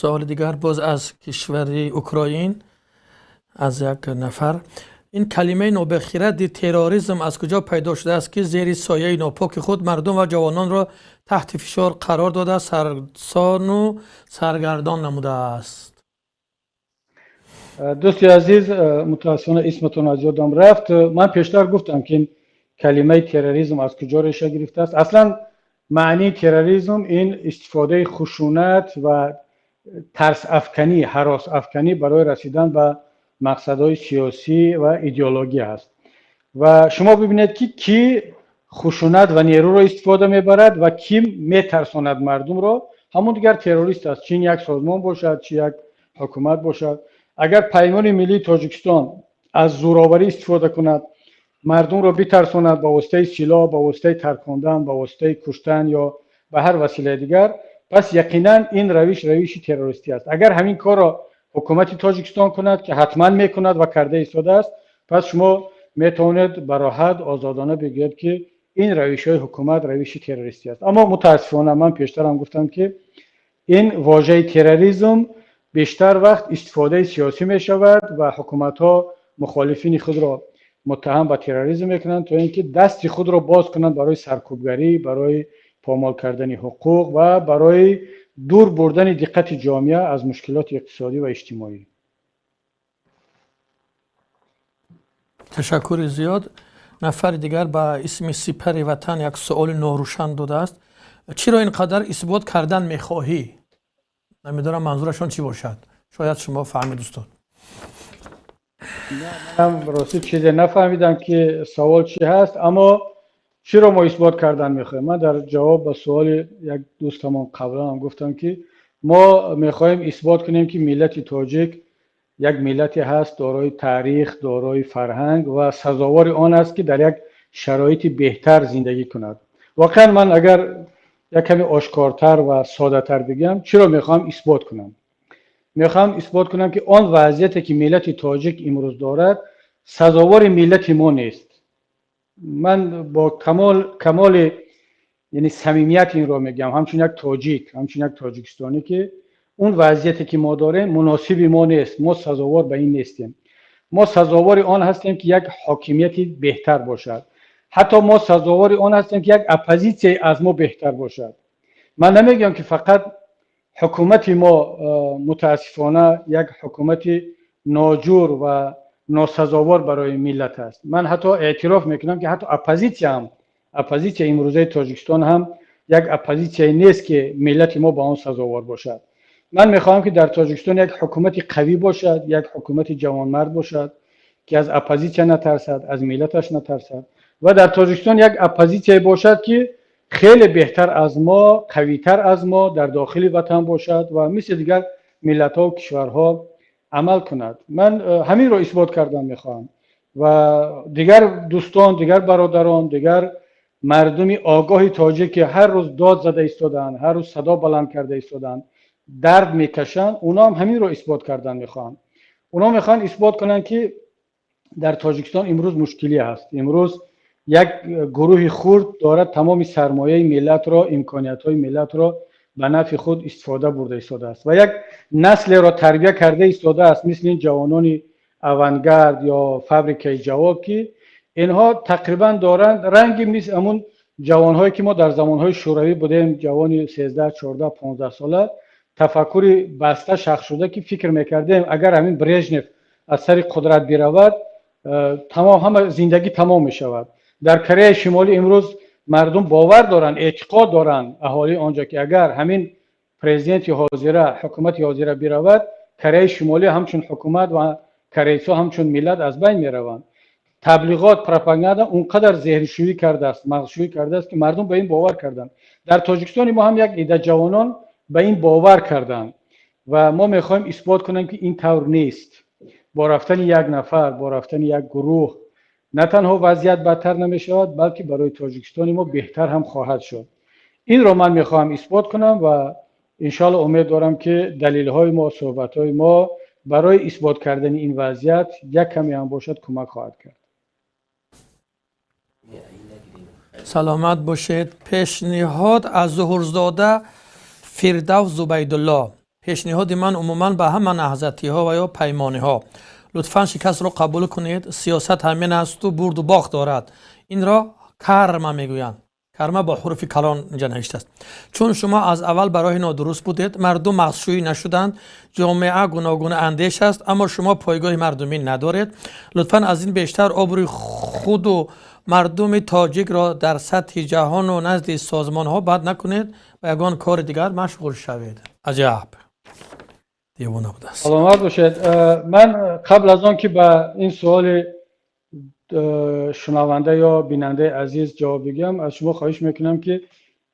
Саволи дигар боз аз кишвари Украин, аз як нафар. Ин калимаи нобахиради терроризм аз куҷо пайдо шудааст, ки зери сояи нопоки худ мардум ва ҷавононро таҳти фишор қарор дода, сарсону саргардон намудааст? Дӯсти азиз, мутаассифона исматон аз ёдам рафт. Ман пештар гуфтам, ки ин калимаи терроризм аз куҷо реша гирифтааст. Аслан маънии терроризм ин истифодаи хушунат ва тарсафканӣ, ҳаросафканӣ барои расидан ба мақсадҳои сиёсӣ ва идеологӣ аст. Ва шумо бибинед, ки кӣ хушунат ва нерӯро истифода мебарад ва кӣ метарсонад мардумро, ҳамон дигар террорист аст, чи ин як созмон бошад, чи як ҳукумат бошад. Агар Паймони миллии Тоҷикистон аз зӯроварӣ истифода кунад, мардумро битарсонад ба воситаи силоҳ, ба воситаи таркондан, ба воситаи куштан ё ба ҳар василаи дигар, пас яқинан ин равиш равиши террористӣ аст. Агар ҳамин корро ҳукумати Тоҷикистон кунад, ки ҳатман мекунад ва карда истодааст, пас шумо метавонед бароҳат озодона бигӯед, ки ин равишҳои ҳукумат равиши террористӣ аст. Аммо мутаассифона ман пештарам гуфтам, ки ин вожаи терроризм бештар вақт истифодаи сиёсӣ мешавад ва ҳукуматҳо мухолифини худро муттаҳам ба терроризм мекунанд, то ин ки дасти худро боз кунанд барои саркӯбгарӣ, барои помол кардани ҳуқуқ ва барои дур бурдани диққати ҷомеа аз мушкилоти иқтисодӣ ва иҷтимоӣ. Ташаккури зиёд. Нафари дигар ба исми Сипари Ватан як суоли норӯшан додааст: чиро ин қадар исбот кардан мехоҳӣ? Намедонам, манзурашон чӣ бошад, шояд шумо фаҳмед, устод. Манам рости чизе нафаҳмидам, ки савол чӣ ҳаст, аммо чиро мо исбот кардан мехоҳем? Ман дар ҷавоб ба суоли як дӯстамон қаблан ҳам гуфтам, ки мо мехоҳем исбот кунем, ки миллати тоҷик як миллате ҳаст дорои таърих, дорои фарҳанг ва сазовори он аст, ки дар як шароити беҳтар зиндагӣ кунад. Воқеан ман агар як каме ошкортар ва соддатар бигӯям, чиро мехоҳам исбот кунам? Мехоҳам исбот кунам, ки он вазъияте, ки миллати тоҷик имрӯз дорад, сазовори миллати мо нест. Ман бо камоли, яъне самимият инро мегӯям, ҳамчун як тоҷик, ҳамчун як тоҷикистонӣ, ки он вазъияте, ки мо дорем, муносиби мо нест. Мо сазовор ба ин нестем. Мо сазовори он ҳастем, ки як ҳокимияти беҳтар бошад. Ҳатто мо сазовори он ҳастем, ки як оппозитсияи аз мо беҳтар бошад. Ман намегӯям, ки фақат ҳукумати мо мутаассифона як ҳукумати ноҷур ва носазовор барои миллат аст. Ман ҳатто эътироф мекунам, ки ҳатто оппозитсия ҳам, оппозитсияи имрӯзаи Тоҷикистон ҳам як оппозитсияе нест, ки миллати мо ба он сазовор бошад. Ман мехоҳам, ки дар Тоҷикистон як ҳукумати қавӣ бошад, як ҳукумати ҷавонмард бошад, ки аз оппозитсия натарсад, аз миллаташ натарсад, ва дар Тоҷикистон як оппозитсияе бошад, ки хеле беҳтар аз мо, қавитар аз мо дар дохили ватан бошад ва мисли дигар миллатҳо кишварҳо амал кунад. Ман ҳаминро исбот кардан мехоҳам ва дигар дӯстон, дигар бародарон, дигар мардуми огоҳи тоҷик, ки ҳар рӯз дод зада истодаанд, ҳар рӯз садо баланд карда истодаанд, дард мекашанд, онҳо ҳам ҳаминро исбот кардан мехоҳанд. Онҳо мехоҳанд исбот кунанд, ки дар Тоҷикистон имрӯз мушкилӣ ҳаст. Имрӯз як гурӯҳи хурд дорад тамоми сармояи миллатро, имкониятҳои миллатро ба нафъи худ истифода бурда истодааст ва як наслеро тарбия карда истодааст, мисли ин ҷавонони Авангард ё Фабрикаи ҷавоб, ки инҳо тақрибан доранд ранги мисли ҳамун ҷавонҳое, ки мо дар замонҳои шӯравӣ будем, ҷавони 13, 14, 15 сола, тафаккури баста шахсшуда, ки фикр мекардем, агар ҳамин Брежнев аз сари қудрат биравад, тамом, ҳама зиндагӣ тамом мешавад. Дар Кореяи Шимолӣ имрӯз мардум бовар доранд, эътиқод доранд аҳолии онҷо, ки агар ҳамин президенти ҳозира, ҳукумати ҳозира биравад, Кореяи Шимолӣ ҳамчун ҳукумат ва корейсҳо ҳамчун миллат аз байн мераванд. Таблиғот, пропаганда он қадар зеҳншӯӣ кардааст, мағзшӯӣ кардааст, ки мардум ба ин бовар карданд. Дар Тоҷикистони мо ҳам як ида ҷавонон ба ин бовар карданд ва мо мехоҳем исбот кунем, ки ин тавр нест. Бо рафтани як нафар, бо рафтани як гурӯҳ на танҳо вазъият бадтар намешавад, балки барои Тоҷикистони мо беҳтар ҳам хоҳад шуд. Инро ман мехоҳам исбот кунам ва иншоалло умед дорам, ки далелҳои мо, суҳбатҳои мо барои исбот кардани ин вазъият як каме ҳам бошад кӯмак хоҳад кард. Саломат бошед. Пешниҳод аз Зуҳурзода Фирдавс Зубайдулло. Пешниҳоди ман умуман ба ҳама наҳзатиҳо ва ё паймониҳо: лутфан шикастро қабул кунед. Сиёсат ҳамин асту бурду бохт дорад. Инро карма мегӯянд. Карма бо ҳуруфи калон инҷа навиштааст. Чун шумо аз аввал ба роҳи нодуруст будед, мардум мағзшӯӣ нашуданд. Ҷомеа гуногуна андеш аст, аммо шумо пойгоҳи мардумӣ надоред. Лутфан аз ин бештар обрӯи худу мардуми тоҷикро дар сатҳи ҷаҳону назди созмонҳо бад накунед ва ягон кори дигар машғул шавед. Аҷаб девона будааст. Саломат бошед. Ман қабл аз он ки ба ин суоли шунаванда ё бинандаи азиз ҷавоб бигӯям, аз шумо хоҳиш мекунам, ки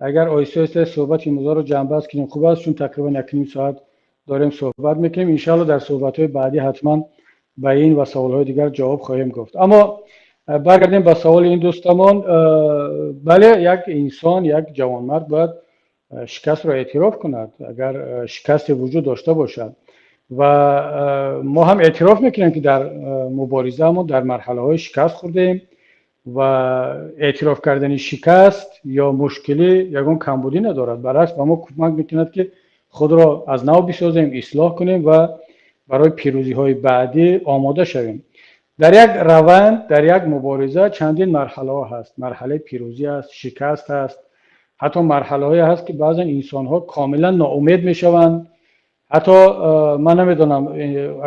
агар оҳиста оҳиста суҳбати имрӯзаро ҷамъбаст кунем, хуб аст, чун тақрибан 1,5 соат дорем суҳбат мекунем. Иншаалло, дар суҳбатҳои баъдӣ ҳатман ба ин ва саволҳои дигар ҷавоб хоҳем гуфт. Аммо баргардем ба саволи ин дӯстамон. Бале, як инсон, як ҷавонмард бояд шикастро эътироф кунад, агар шикасте вуҷуд дошта бошад. Ва мо ҳам эътироф мекунем, ки дар муборизаамон дар марҳалаҳои шикаст хӯрдем, ва эътироф кардани шикаст ё мушкилӣ ягон камбудӣ надорад. Баръакс, ба мо кӯмак мекунад, ки худро аз нав бисозем, ислоҳ кунем ва барои пирӯзиҳои баъдӣ омода шавем. Дар як раванд, дар як мубориза чандин марҳалаҳо ҳаст. Марҳалаи пирӯзӣ аст, шикаст ҳаст, ҳатто марҳалаҳое ҳаст, ки баъзан инсонҳо комилан ноумед мешаванд. Ҳатто ман намедонам,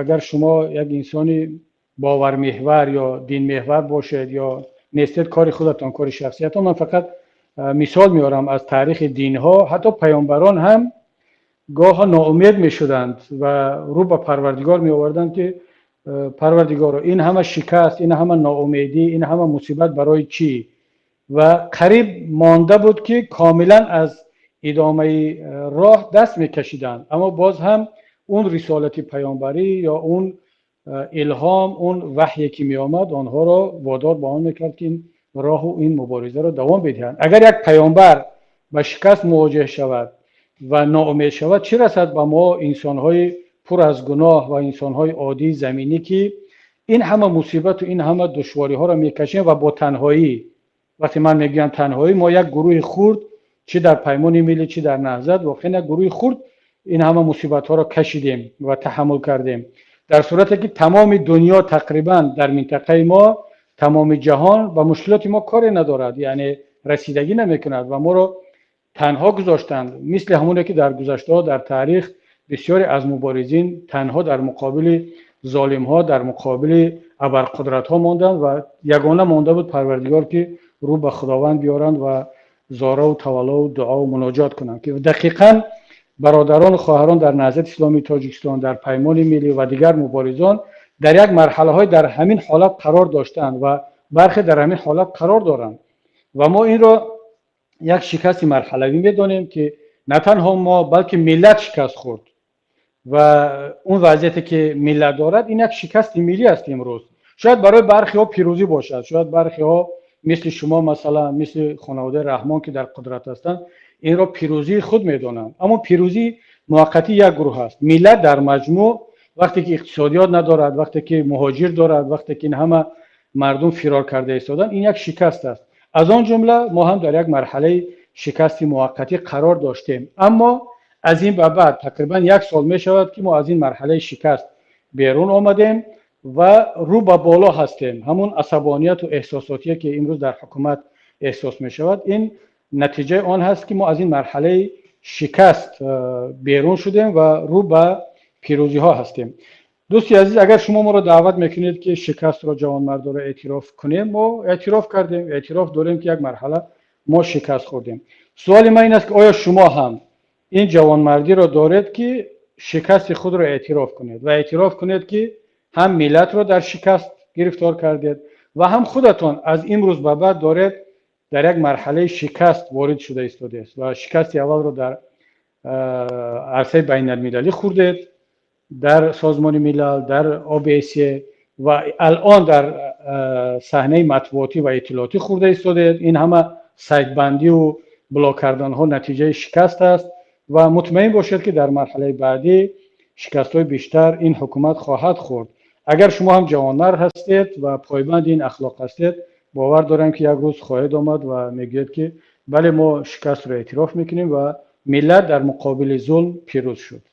агар шумо як инсони бовармеҳвар ё динмеҳвар бошед ё нестед, кори худатон, кори шахсиятон. Ман фақат мисол меорам аз таърихи динҳо. Ҳатто паёмбарон ҳам гоҳо ноумед мешуданд ва рӯ ба Парвардигор меоварданд, ки Парвардигоро, ин ҳама шикаст, ин ҳама ноумедӣ, ин ҳама мусибат барои чӣ? Ва қариб монда буд, ки комилан аз идомаи роҳ даст мекашиданд, аммо боз ҳам он рисолати паёмбарӣ ё он илҳом, он ваҳйе ки меомад, онҳоро водор ба он мекард, ки ин роҳу ин муборизаро давом бидиҳанд. Агар як паёмбар ба шикаст мувоҷеҳ шавад ва ноумед шавад, чӣ расад ба мо, инсонҳои пур аз гуноҳ ва инсонҳои оддии заминӣ, ки ин ҳама мусибату ин ҳама душвориҳоро мекашем ва бо танҳоӣ. Вақте ман мегӯям танҳоӣ, мо як гурӯҳи хурд, чӣ дар Паймони Миллӣ, чӣ дар Наҳзат, воқеан як гурӯҳи хурд ин ҳама мусибатҳоро кашидем ва таҳаммул кардем, дар сурате ки тамоми дунё, тақрибан дар минтақаи мо, тамоми ҷаҳон ба мушкилоти мо коре надорад, яъне расидагӣ намекунад ва моро танҳо гузоштанд, мисли ҳамоне ки дар гузаштаҳо, дар таърих бисёре аз муборизин танҳо дар муқобили золимҳо, дар муқобили абарқудратҳо монданд ва ягона монда буд Парвардигор, ки рӯ ба Худованд биёранд ва зораву таваллову дуову муноҷот кунанд, ки дақиқан бародарону хоҳарон дар Наҳзати Исломии Тоҷикистон, дар Паймони Миллӣ ва дигар муборизон дар як марҳалаҳое дар ҳамин ҳолат қарор доштанд ва бархе дар ҳамин ҳолат қарор доранд. Ва мо инро як шикасти марҳалавӣ медонем, ки на танҳо мо, балки миллат шикаст хӯрд ва он вазъияте ки миллат дорад, ин як шикасти миллӣ аст имрӯз. Шояд барои бархеҳо пирӯзӣ бошад, шояд бархеҳо мисли шумо, масалан, мисли хонаводаи Раҳмон, ки дар қудрат ҳастанд, инро пирӯзии худ медонанд, аммо пирӯзии муваққатӣ як гурӯҳ аст. Миллат дар маҷмӯъ вақте ки иқтисодиёт надорад, вақте ки муҳоҷир дорад, вақте ки ин ҳама мардум фирор карда истоданд, ин як шикаст аст. Аз он ҷумла мо ҳам дар як марҳалаи шикасти муваққатӣ қарор доштем, аммо аз ин ба баъд тақрибан як сол мешавад, ки мо аз ин марҳалаи шикаст берун омадем ва рӯ ба боло ҳастем. Ҳамун асабонияту эҳсосотие, ки имрӯз дар ҳукумат эҳсос мешавад, ин натиҷаи он ҳаст, ки мо аз ин марҳалаи шикаст берун шудем ва рӯ ба пирӯзиҳо ҳастем. Дӯсти азиз, агар шумо моро даъват мекунед, ки шикастро ҷавонмардоро эътироф кунем, мо эътироф кардем, эътироф дорем, ки як марҳала мо шикаст хӯрдем. Суоли ман ин аст, ки оё шумо ҳам ин ҷавонмардиро доред, ки шикасти худро эътироф кунед ва эътироф кунед, ки ҳам миллатро дар шикаст гирифтор кардед ва ҳам худатон аз имрӯз ба баъд доред дар як марҳалаи шикаст ворид шуда истодааст ва шикасти аввалро дар арсаи байналмилалӣ хӯрдед, дар Созмони Милал, дар ОБСЕ, ва алон дар саҳнаи матбуотӣ ва иттилоотӣ хӯрда истодед. Ин ҳама сайтбандиву блок карданҳо натиҷаи шикаст аст ва мутмаин бошед, ки дар марҳалаи баъдӣ шикастҳои бештар ин ҳукумат хоҳад хӯрд. Агар шумо ҳам ҷавонмард ҳастед ва пойбанди ин ахлоқ ҳастед, бовар дорам, ки як рӯз хоҳед омад ва мегӯед, ки бале, мо шикастро эътироф мекунем ва миллат дар муқобили зулм пирӯз шуд.